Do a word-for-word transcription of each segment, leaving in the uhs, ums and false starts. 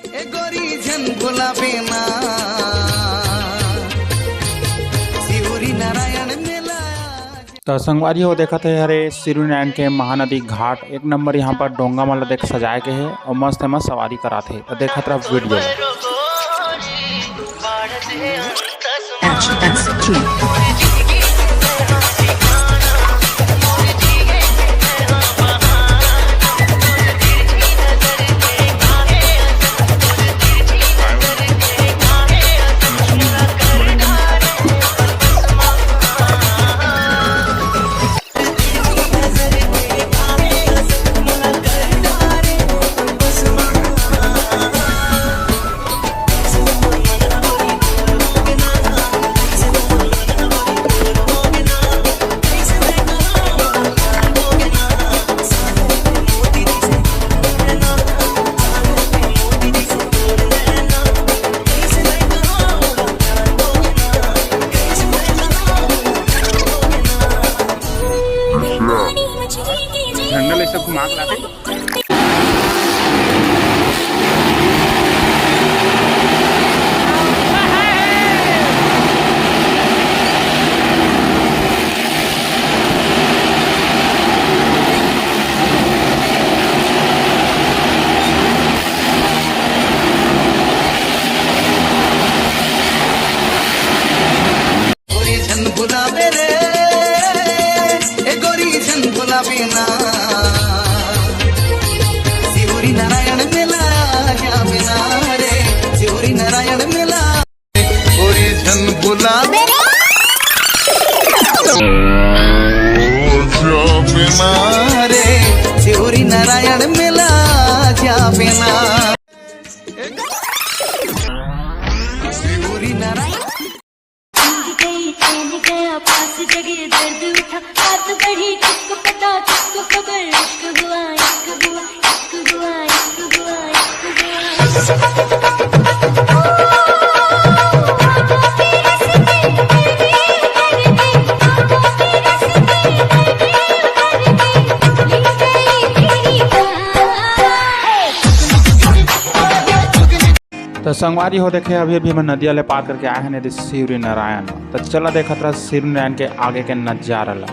ए गोरी झन भुलाबे ना, शिवरी नारायण मेला। त संगवारी हो, देखत हे हरे शिवरी नारायण के महानदी घाट, एक नंबर यहाँ पर डोंगा मन ला देख सजाए के हे और मस्त मस्त सवारी करात हे। त देखत रह वीडियो ला। झंडा ले सब घुमा के लाते। गोरी झन भुलाबे रे, ए गोरी झन भुलाबे ना, शिवरी नारायण मेला जाबे ना रे, शिवरी नारायण मेला। गोरी झन भुलाबे रे, जाबे ना रे, शिवरी नारायण मेला जाबे ना। शिवरी नारायण। गई चैन गया पास जगे दर्द उठा, बात बढ़ी चुप पता चुप खबर, इश्क हुआ, इश्क हुआ, इश्क हुआ, इश्क हुआ। त संगवारी हो, देखे, अभी अभी हमन नदिया ले पार करके आए हन एदे शिवरी नारायण। त चला देखत रह शिवरी नारायण के आगे के नजारा ला।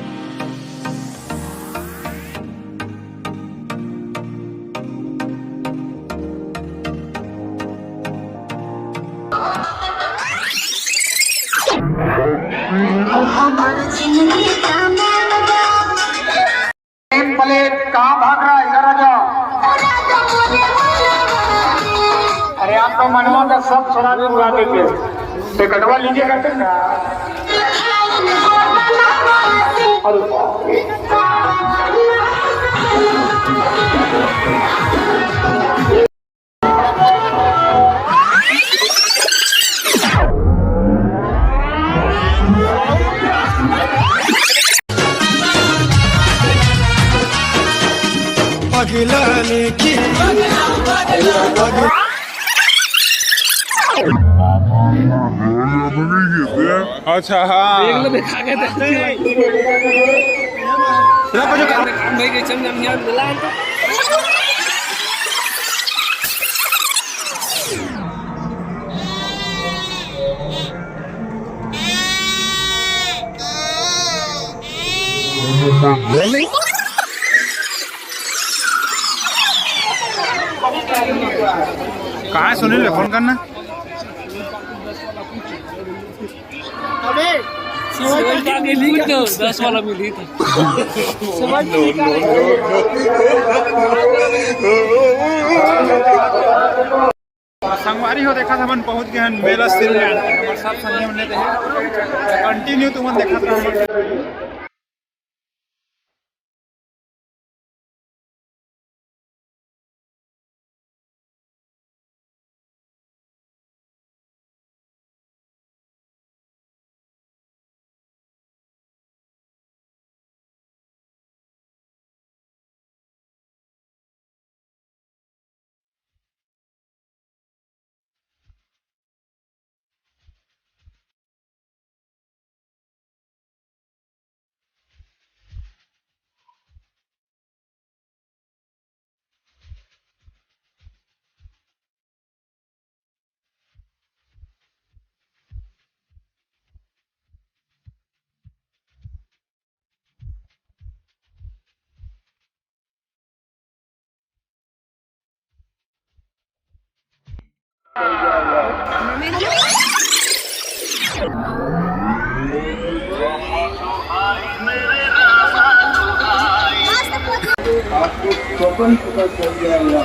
नेम प्लेट कहाँ भाग रहा है? इधर आ जाओ। अरे, आपका मनवा का सब सुराग पूरा देंगे। टिकटवा लीजिएगा, टिकट। अरे बाप रे। पगला ने की अच्छा, हाँ। देख लो, दिखा के दे। काम भाई के चम चम ध्यान दिला। कहाँ है सुनील? फोन करना। अबे, सेवन का मिली तो दस वाला मिली था। सेवन की निकाल। संगवारी हो, देखा था, हमन पहुंच गए हैं मेला श्रीलैंड। हमर सब संगी मन लेते हैं, कंटिन्यू तुमन देखत रहो। आपको स्वतंत्रता चल जाएगा।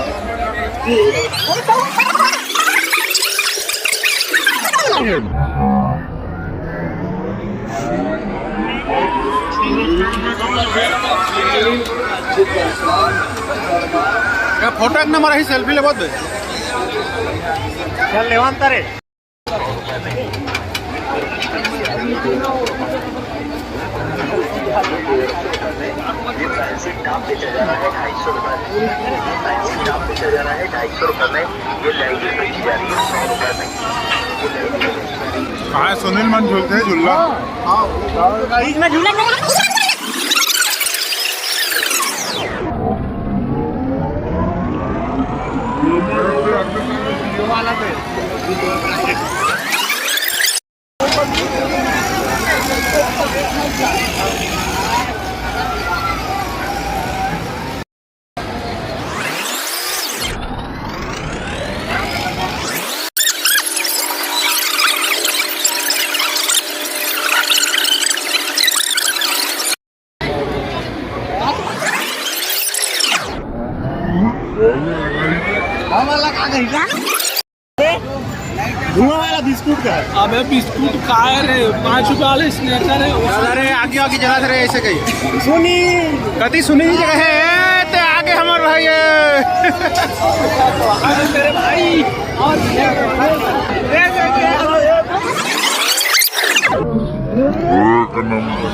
का फोटो एक नंबर है, सेल्फी लेबो ते। चल लेवान तारे। हाँ, सुनील मन झूलते हैं झूला। बीच में झूला। धुआं वाला बिस्कुट का है। अबे बिस्कुट का है रे, पाँच रुपया वाला स्नैकर है। चला रे, आगे आगे चला रे, ऐसे कही। सुनी। कति सुनी जगह है, ते आगे हमार भाई है। अरे मेरे भाई, और एक number.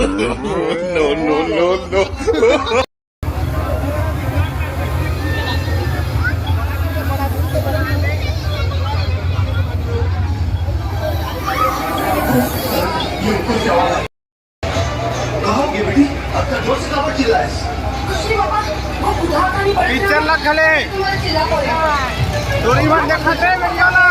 No, no, no, no। Picture लग गले। डोरेमोन देखत हे, मेरी वाला।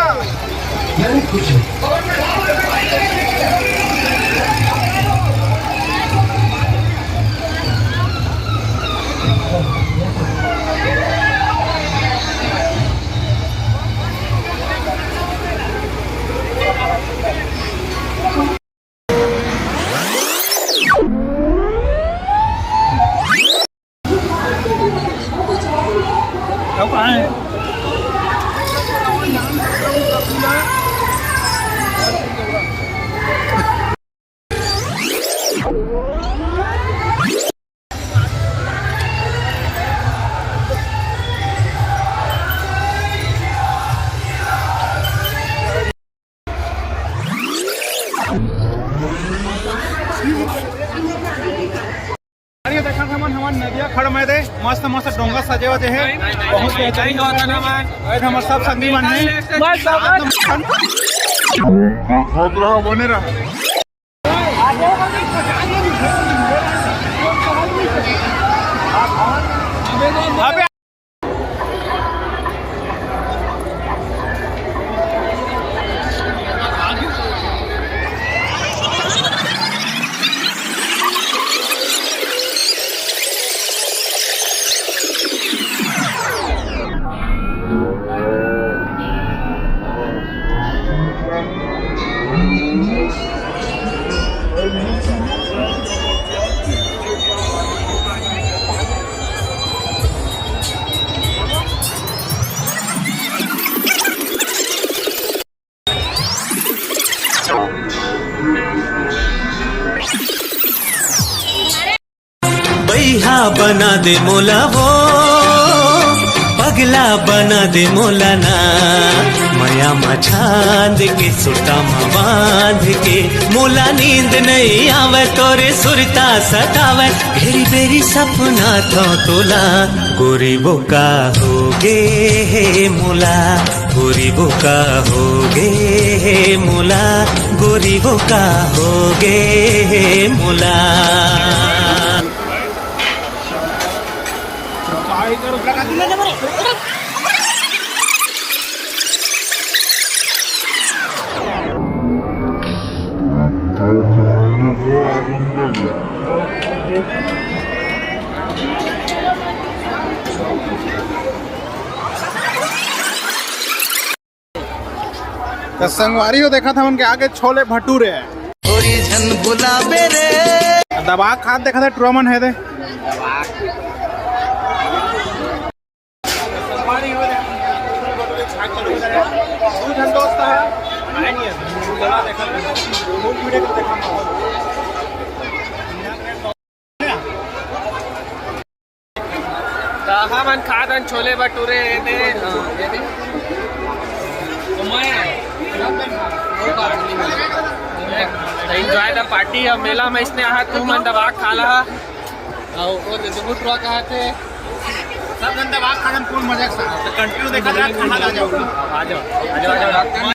अरे देखा था मन, हमर नदिया खड़ में दे, मस्त मस्त डोंगा सजे वजे हे। बहुत बेहतरीन। अरे हमर सब संगी मन हे। बस, बस। बने रहा। अबे बना दे मोला वो, पगला बना दे मोला ना। मया म छांद के, सुरता म बांध के, मोला नींद नइ आवय, तोरे सुरता सतावय। बेरी बेरी सपना थो तोला, गोरी वो का होगे हे मोला, गोरी वो का होगे हे मोला, गोरी वो का होगे हे मोला। त संगवारी हो, देखत हवन के आगे छोले भटूरे हे। थोड़ी झन बुलावे रे। दबा खात देखत हे, टुरा मन हे दे। त हमन खात हन छोले भटूरे, ये दे, हाँ, ये दे। तो मैं, तो enjoy the party। अब मेला में इसने आहा, तू मन दबा खा ला। और वो दे, दो टुरा कहा थे। सब जन दबा खा, हम full मजा के साथ। तो continue देखा जाए, खाना खा जाओ। आ जाओ, आ जाओ, आ जाओ।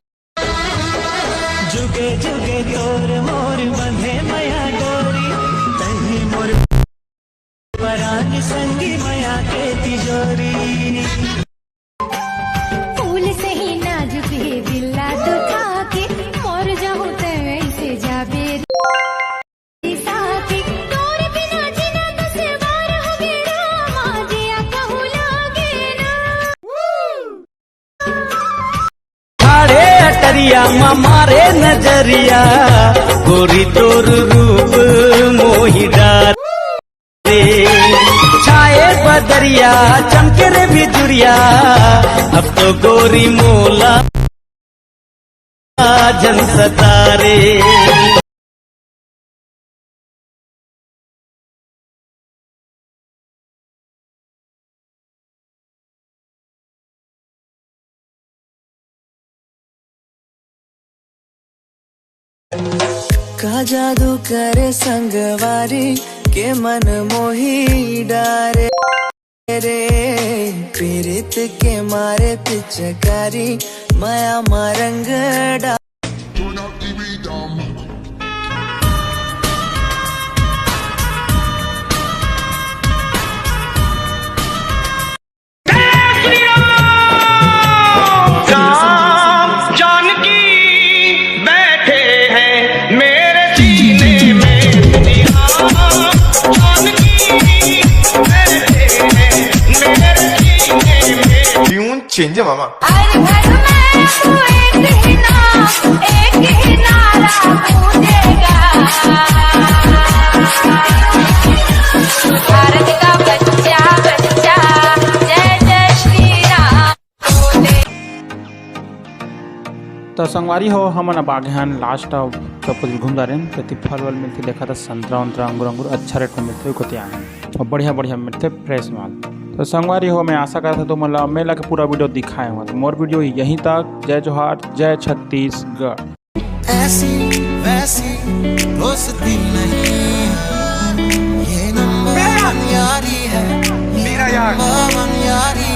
जुगे जुगे तोर मोर बंधे मया डोरी, तही मोर परान संगी मया के तिजोरी। फूल सही नाजुक हे बिल्ला तो थाके, मर जाहूं तैं ऐसे जाबे रे साथी। तोर बिना जीना दुश्वार होगे रामा, जिया कहूं लागे ना। ठाड़े अटरिया म मारे नजरिया, गोरी तोर रूप मोही डारे। छाए बदरिया, चमके रे बिजुरिया, अब तो गोरी मोला जन सतारे। का जादू करे संगवारी, के मन मोही डारे रे। पीरित के मारे पिचकारी, मया म रंग डा राम जानकी बैठे हैं मेरे सीने में। राम जानकी बैठे हैं मेरे सीने में। Tune change है मामा। हर घर में तू एक ही नाम, एक ही नारा गूंजेगा। भारत का बच्चा, बच्चा, जय जय श्री राम। त संगवारी हो, हमन अब आगे हन last of सब कुछ घूम डारेन। तेती फल वल मिलथे, देखा था संतरा उंतरा, अंगूर अंगूर अच्छा rate में मिलथे, कोती आए हन। अउ बढ़िया बढ़िया मिलथे fresh माल। त संगवारी हो, मैं आशा करत हंव तुमन ला मेला के पूरा video दिखाए हंव। त मोर video यहीं तक। जय जोहार, जय छत्तीसगढ़। ऐसी वैसी दोस्ती नहीं, ये नंबर वन यारी है, मेरा यार। नंबर वन यारी।